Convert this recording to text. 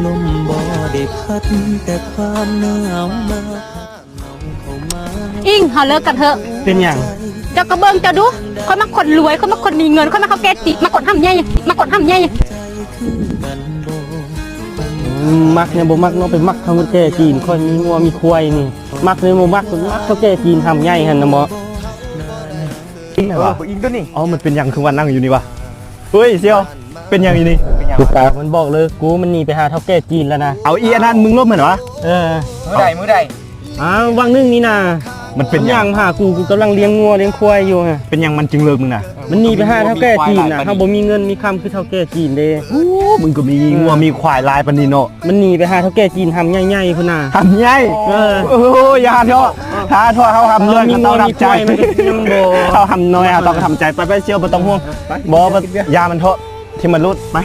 ລົມບໍ່ໄດ້ພັດ ແຕ່ຄວາມໜາວມາ ອິງ ເຮົາເລີກກັນເຖາະ. ເປັນຫຍັງ? ເຈົ້າກໍເບິ່ງເຈົ້າດູ ຂ້ອຍມັກຄົນລວຍ ຂ້ອຍມັກຄົນມີເງິນ ຂ້ອຍມັກເຖົ້າແກ່ຈີນ ມັກຄົນຫຳໃຫຍ່ ມັກຄົນຫຳໃຫຍ່. ອືມ ມັກແນວບໍ່ມັກເນາະ ໄປມັກເຖົ້າແກ່ຈີນ ຂ້ອຍມີງົວມີຄວາຍນີ້ ມັກແນວບໍ່ມັກ ມັກເຖົ້າແກ່ຈີນຫຳໃຫຍ່ຫັ້ນນະເມາະ. ອິງ ເອີ ອີກຕົວນີ້ ເອົ້າ ມັນເປັນຫຍັງຄືວ່ານັ່ງຢູ່ນີ້ວະ? ເຮີ້ຍ ສ່ຽວ ເປັນຫຍັງອີ່ນີ້? ລູກກາມັນບອກເລີກກູ ມັນໜີໄປຫາເຖົ້າແກ່ຈີນແລ້ວນະ. ເອົາ ອີ່ອັນນັ້ນ ມຶງລົມຫັ້ນຫວາ? ເອີ ມື້ໃດ ມື້ໃດ? ອ້າວ ຫວ່າງໜຶ່ງນີ້ນາ ມັນເປັນຫຍັງ? ມັນຍ່າງມາຫາກູ ກູກຳລັງລ້ຽງງົວລ້ຽງຄວາຍຢູ່ຫັ້ນ. ເປັນຫຍັງມັນຈຶ່ງເລີກມຶງນະ? ມັນໜີໄປຫາເຖົ້າແກ່ຈີນນະ ເຮົາບໍ່ມີເງິນມີຄຳຄືເຖົ້າແກ່ຈີນເດ້. ໂອ້ ມຶງກໍມີ ເອີ ງົວມີຄວາຍຫຼາຍປານນີ້ເນາະ. ມັນໜີໄປຫາເຖົ້າແກ່ຈີນຫຳໃຫຍ່ໆພຸ້ນນະ. ຫຳໃຫຍ່? ເອີ ໂອ້ ຢ່າເຖາະ ຖ້າເຖາະ ເຮົາຫຳນ້ອຍ ເຮົາມີງົວມີຄວາຍມັນກໍຍັງບໍ່ ເຮົາຫຳນ້ອຍ ເຮົາຕ້ອງຫຳໃຈ. ໄປໆ ສ່ຽວ ບໍ່ຕ້ອງຫ່ວງ ບໍ່ ຢ່າມັນເຖາະ ທີ່ມັນຫຼຸດ ໄປ.